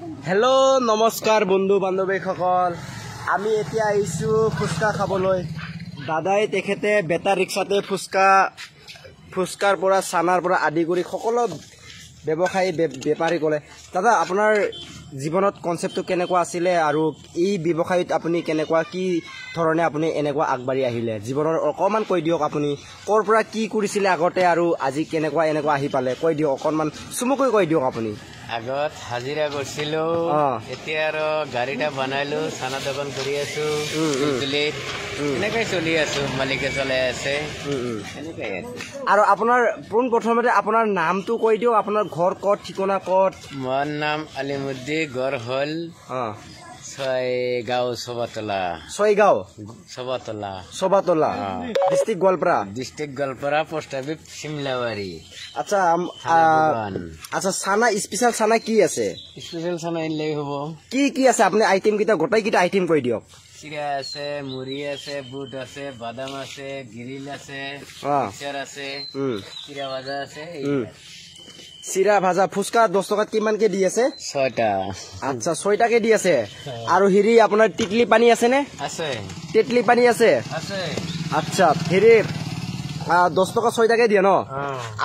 Hello' নমস্কাৰ বন্ধু বান্ধৱীসকল, আমি এতিয়া আহিছোঁ ফুচকা খাবলৈ। দাদাই তেখেতে বেটাৰী ৰিক্সাতে ফুচকাৰ পৰা চানাৰ পৰা আদি কৰি সকলো ব্যৱসায়ী বেপাৰী কৰে। দাদা, আপোনাৰ জীৱনত কনচেপ্টটো কেনেকুৱা আছিলে আৰু এই ব্যৱসায়ত আপুনি কেনেকুৱা কি ধৰণে আপুনি এনেকুৱা আগবাঢ়ি আহিলে, জীৱনৰ অকণমান কৈ দিয়ক। আপুনি ক'ৰ পৰা কি কৰিছিলে আগতে আৰু আজি কেনেকুৱা এনেকুৱা আহি পালে, কৈ দিয়ক অকণমান চুমুকৈ কৈ দিয়ক। আপুনি আগত হাজিৰা কৰিছিলো, এতিয়া আৰু গাড়ীটা বনাইলো, চানা দোকান কৰি আছো, এনেকৈ চলি আছো, মালিকে চলাই আছে, এনেকাই আছে। আৰু আপোনাৰ পোনপ্ৰথমতে আপোনাৰ নামটো কৈ দিয়ক, আপোনাৰ ঘৰ ক'ত, ঠিকনা ক'ত? মোৰ নাম আলিমুদ্দি, ঘৰ হ'ল Chaygaon Sobatala. Chaygaon Sobatala. Sobatala, district Goalpara. District Goalpara, post office Simlabari. আচ্ছা আচ্ছা, চানা স্পেচিয়েল চানা কি আছে? স্পেচিয়েল চানা আনিলেই হ'ব। কি কি আছে আপুনি আইটেম কেইটা, গোটেইকেইটা আইটেম কৈ দিয়ক। চিৰা আছে, মুড়ি আছে, বুট আছে, বাদাম আছে, গ্ৰিল আছে, মিক্সাৰ আছে, চিৰা ভাজা আছে। চিৰা ভাজা ফুচকা 10 টকাত কিমানকে দি আছে? 6টা। আচ্ছা, 6টাকে দি আছে। আৰু হেৰি আপোনাৰ টিকলি পানী আছে নে? আছে। টেটলি পানী আছে? আছে। আচ্ছা, হেৰি 10 টকা 6টাকে দিয়ে ন?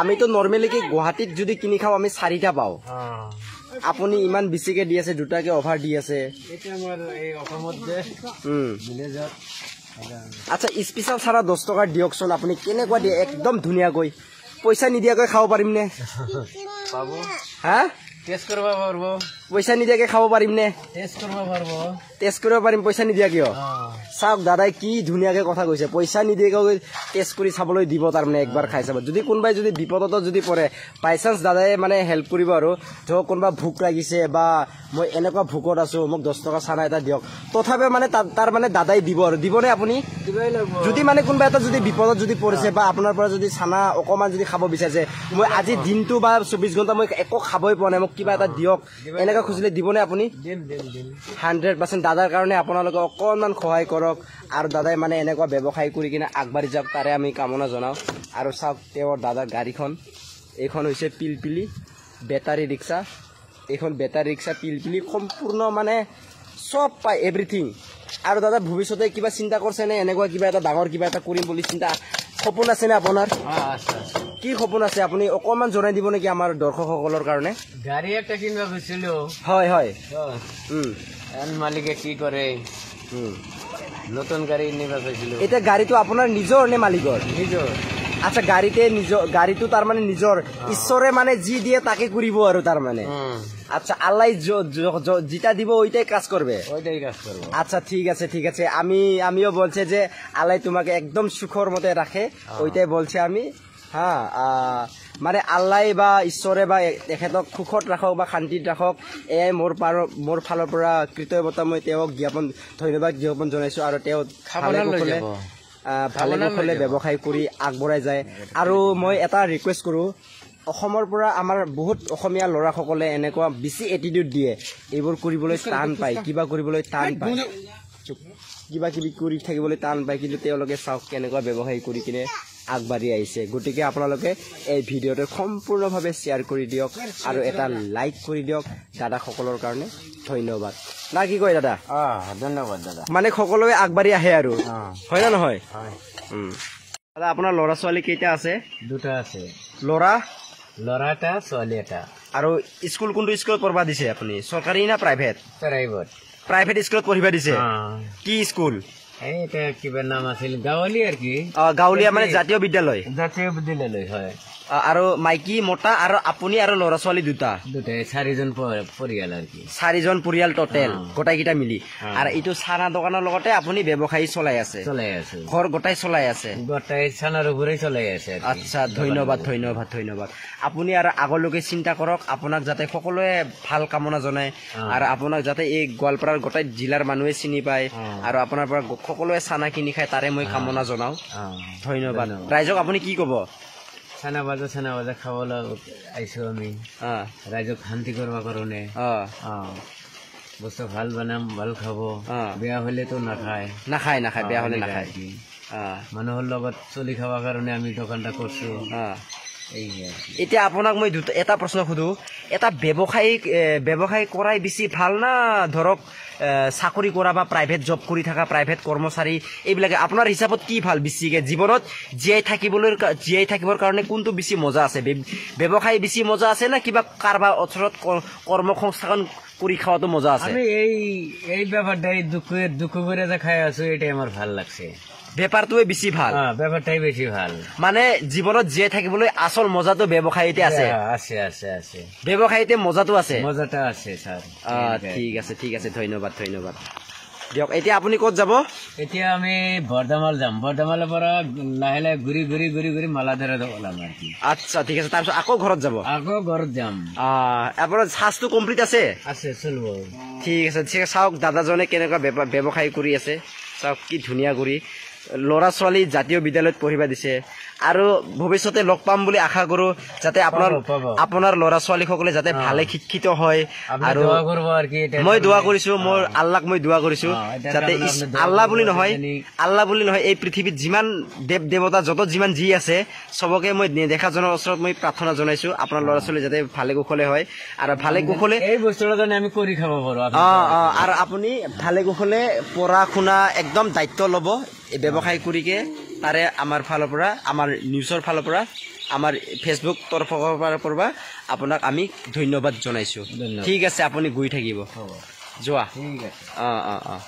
আমিতো নৰ্মেলি কি গুৱাহাটীত যদি কিনি খাওঁ আমি 4টা পাওঁ, আপুনি ইমান বেছিকে দি আছে, 2টাকে অফাৰ দি আছে। আচ্ছা, স্পেচিয়েল চানা 10 টকাৰ দিয়কচোন, আপুনি কেনেকুৱা দিয়ে একদম ধুনীয়াকৈ, পইচা নিদিয়াকৈ খাব পাৰিম নে? পাব। হা, টেষ্ট কৰিব পাৰিব। পইচা নিদিয়াকৈ খাব পাৰিম নে? টেষ্ট কৰিব পাৰিব। টেষ্ট কৰিব পাৰিম, পইচা নিদিয়া কিয়? চাওক দাদাই কি ধুনীয়াকৈ কথা কৈছে, পইচা নিদিয়াকৈ টেষ্ট কৰি চাবলৈ দিব, তাৰমানে একবাৰ খাই চাব। যদি কোনোবাই যদি বিপদতো যদি পৰে, বাই চান্স দাদাই মানে হেল্প কৰিব। আৰু ধৰক কোনোবা ভোক লাগিছে বা মই এনেকুৱা ভোকত আছোঁ, মোক 10 টকা চানা এটা দিয়ক, তথাপিও মানে তাৰ মানে দাদাই দিব। আৰু দিবনে আপুনি? যদি মানে কোনোবা এটা যদি বিপদত যদি পৰিছে বা আপোনাৰ পৰা যদি চানা অকণমান যদি খাব বিচাৰিছে, মই আজি দিনটো বা 24 ঘণ্টা মই একো খাবই পোৱা নাই, মোক কিবা এটা দিয়ক, এনেকুৱা খুজিলে দিবনে আপুনি? 100% দাদাৰ কাৰণে আপোনালোকে অকণমান সহায় কৰক। আৰু দাদাই মানে এনেকুৱা ব্যৱসায় কৰি কিনে আগবাঢ়ি যাওক, তাৰে আমি কামনা জনাওঁ। আৰু চাওক তেওঁৰ দাদাৰ গাড়ীখন, এইখন হৈছে পিলপিলি বেটাৰী ৰিক্সা। এইখন বেটাৰী ৰিক্সা পিলপিলি সম্পূৰ্ণ মানে চব পায়, এভৰিথিং। আৰু দাদা ভৱিষ্যতে কিবা চিন্তা কৰিছেনে, এনেকুৱা কিবা এটা ডাঙৰ কিবা এটা কৰিম বুলি চিন্তা সপোন আছেনে আপোনাৰ? কি সপোন আছে আপুনি অকণমান জনাই দিব নেকি আমাৰ দৰ্শকসকলৰ কাৰণে? গাড়ী এটা কিনিব গৈছিলো। হয় হয়। মালিকে কি কৰে, নতুন গাড়ী নিব গৈছিলো। এতিয়া গাড়ীটো আপোনাৰ নিজৰ নে মালিকৰ? নিজৰ। আচ্ছা, গাড়ীতে নিজৰ, গাড়ীটো তাৰমানে নিজৰ, ঈশ্বৰে মানে যি দিয়ে তাকে কৰিব আৰু তাৰমানে। আচ্ছা, আল্লাহ যেটা দিব ওইটাই কাজ করবে, ওইটাই কাজ করবে। আচ্ছা, ঠিক আছে ঠিক আছে। আমিও বলছে যে আল্লাহ তোমাকে একদম সুখর মতে রাখে, ওইটাই বলছে আমি। হা, মানে আল্লাহ বা ঈশ্বৰে বা তেখেতক সুখত ৰাখক বা শান্তিত ৰাখক, এয়াই মোৰ ফালৰ পৰা কৃতজ্ঞতা মই তেওঁক জ্ঞাপন ধন্যবাদ জ্ঞাপন জনাইছোঁ। আৰু তেওঁ ভালে কুশলে ভালে কুশলে ব্যৱসায় কৰি আগবঢ়াই যায়। আৰু মই এটা ৰিকুৱেষ্ট কৰোঁ, অসমৰ পৰা আমাৰ বহুত অসমীয়া ল'ৰাসকলে এনেকুৱা বেছি এটিটিউড দিয়ে, এইবোৰ কৰিবলৈ টান পায়, কিবা কৰিবলৈ টান পায়, কিবা কিবি কৰি থাকিবলৈ টান পায়, কিন্তু তেওঁলোকে চাওক কেনেকুৱা ব্যৱসায় কৰি কিনে আগবাঢ়ি আহিছে। গতিকে আপোনালোকে এই ভিডিঅ'টো সম্পূৰ্ণভাৱে শ্বেয়াৰ কৰি দিয়ক আৰু এটা লাইক কৰি দিয়ক দাদাসকলৰ কাৰণে। ধন্যবাদ। না কি কয় দাদা? ধন্যবাদ দাদা। মানে সকলোৱে আগবাঢ়ি আহে আৰু, হয় না নহয়? দাদা, আপোনাৰ ল'ৰা ছোৱালী কেইটা আছে? 2টা আছে। ল'ৰা? ল'ৰা এটা, ছোৱালী এটা। আৰু স্কুল কোনটো স্কুলত পঢ়িব দিছে আপুনি, চৰকাৰী না প্ৰাইভেট? প্ৰাইভেট। প্ৰাইভেট স্কুলত পঢ়িব দিছে? কি স্কুল? এইটা কিবা নাম আছিল, গাঁৱলীয়া আৰু কি। গাঁৱলীয়া মানে জাতীয় বিদ্যালয়। জাতীয় বিদ্যালয় হয়। আৰু মাইকী মতা আৰু আপুনি আৰু ল'ৰা ছোৱালী দুটা? দুটাই, 4জন পৰিয়াল আৰু কি। 4জন পৰিয়াল টোটেল, গোটেইকেইটা মিলি। আৰু এইটো চানা দোকানৰ লগতে আপুনি ব্যৱসায় চলাই আছে? চলাই আছে। ঘৰ গোটাই চলাই আছে? গোটাই চানাৰ ওপৰে চলাই আছে। আচ্ছা, ধন্যবাদ ধন্যবাদ ধন্যবাদ। আপুনি আৰু আগলৈকে চিন্তা কৰক, আপোনাক যাতে সকলোৱে ভাল কামনা জনায় আৰু আপোনাক যাতে এই গোৱালপাৰাৰ গোটেই জিলাৰ মানুহে চিনি পায় আৰু আপোনাৰ পৰা সকলোৱে চানা কিনি খায়, তাৰে মই কামনা জনাওঁ। ধন্যবাদ। ৰাইজক আপুনি কি ক'ব? চানা ভাজা খাবলৈ আহিছোঁ আমি, ৰাইজক শান্তি কৰিব কাৰণে। বস্তু ভাল বনাম, ভাল খাব, বেয়া হ'লেতো নাখায়। নাখায় নাখায়, বেয়া হ'লে নাখায়। মানুহৰ লগত চলি খাবৰ কাৰণে আমি দোকানটা কৰিছোঁ। এতিয়া আপোনাক মই এটা প্ৰশ্ন সোধো, এটা ব্যৱসায় কৰাই বেছি ভাল না ধৰক চাকৰি কৰা বা প্ৰাইভেট জব কৰি থকা প্ৰাইভেট কৰ্মচাৰী, এইবিলাকে আপোনাৰ হিচাপত কি ভাল বেছিকে জীৱনত জীয়াই থাকিবৰ কাৰণে কোনটো বেছি মজা আছে? ব্যৱসায় বেছি মজা আছে না কিবা কাৰোবাৰ ওচৰত কৰ্ম সংস্থাপন কৰি খোৱাটো মজা আছে? আমি এই ব্যাপাৰটাই দুঃখ কৰে যে খাই আছো, এটাই আমাৰ ভাল লাগছে। বেপাৰটোৱে বেছি ভাল, ব্যাপাৰটাই বেছি ভাল। মানে জীৱনত জীয়াই থাকিবলৈ আচল মজাটো ব্যৱসায়তে আছে। আছে আছে আছে, ব্যৱসায়তে মজাটো আছে, মজাটা আছে ছাৰ। ঠিক আছে, ঠিক আছে, ধন্যবাদ, ধন্যবাদ দিয়ক। এতিয়া আপুনি ক'ত যাব? এতিয়া আমি বৰ্ধমাল যাম। বৰ্ধমালৰ পৰা লাহে লাহে ঘূৰি ঘূৰি ঘূৰি ঘূৰি মালাধাৰা ওলাম আৰু কি। আচ্ছা, ঠিক আছে। তাৰপিছত আকৌ ঘৰত যাব? আকৌ ঘৰত যাম। আপোনাৰ সাজটো কমপ্লিট আছে? আছে, চলিব। ঠিক আছে, ঠিক আছে। চাওক দাদাজনে কেনেকুৱা ব্যৱসায় কৰি আছে, চাওক কি ধুনীয়া কৰি ল'ৰা ছোৱালী জাতীয় বিদ্যালয়ত পঢ়িব দিছে। আৰু ভৱিষ্যতে লগ পাম বুলি আশা কৰো, যাতে আপোনাৰ ল'ৰা ছোৱালীসকলে যাতে ভালে শিক্ষিত হয়। আৰু মই দোৱা কৰিছো, মোৰ আল্লাহক মই দোৱা কৰিছো যাতে আল্লাহ বুলি নহয়, এই পৃথিৱীত যিমান দেৱ দেৱতা যত যিমান যি আছে চবকে মই নেদেখাজনৰ ওচৰত মই প্ৰাৰ্থনা জনাইছো, আপোনাৰ ল'ৰা ছোৱালী যাতে ভালে কুশলে হয়। আৰু ভালে কুশলে এই বস্তুটো যেন আমি কৰি খাব পাৰো। আৰু আপুনি ভালে কুশলে পঢ়া শুনা একদম দায়িত্ব ল'ব ব্যৱসায় কৰিকে, তাৰে আমাৰ ফালৰ পৰা, আমাৰ নিউজৰ ফালৰ পৰা, আমাৰ ফেচবুক তৰফৰ পৰা আপোনাক আমি ধন্যবাদ জনাইছোঁ। ঠিক আছে, আপুনি গৈ থাকিব, যোৱা। ঠিক আছে। অঁ অঁ অঁ।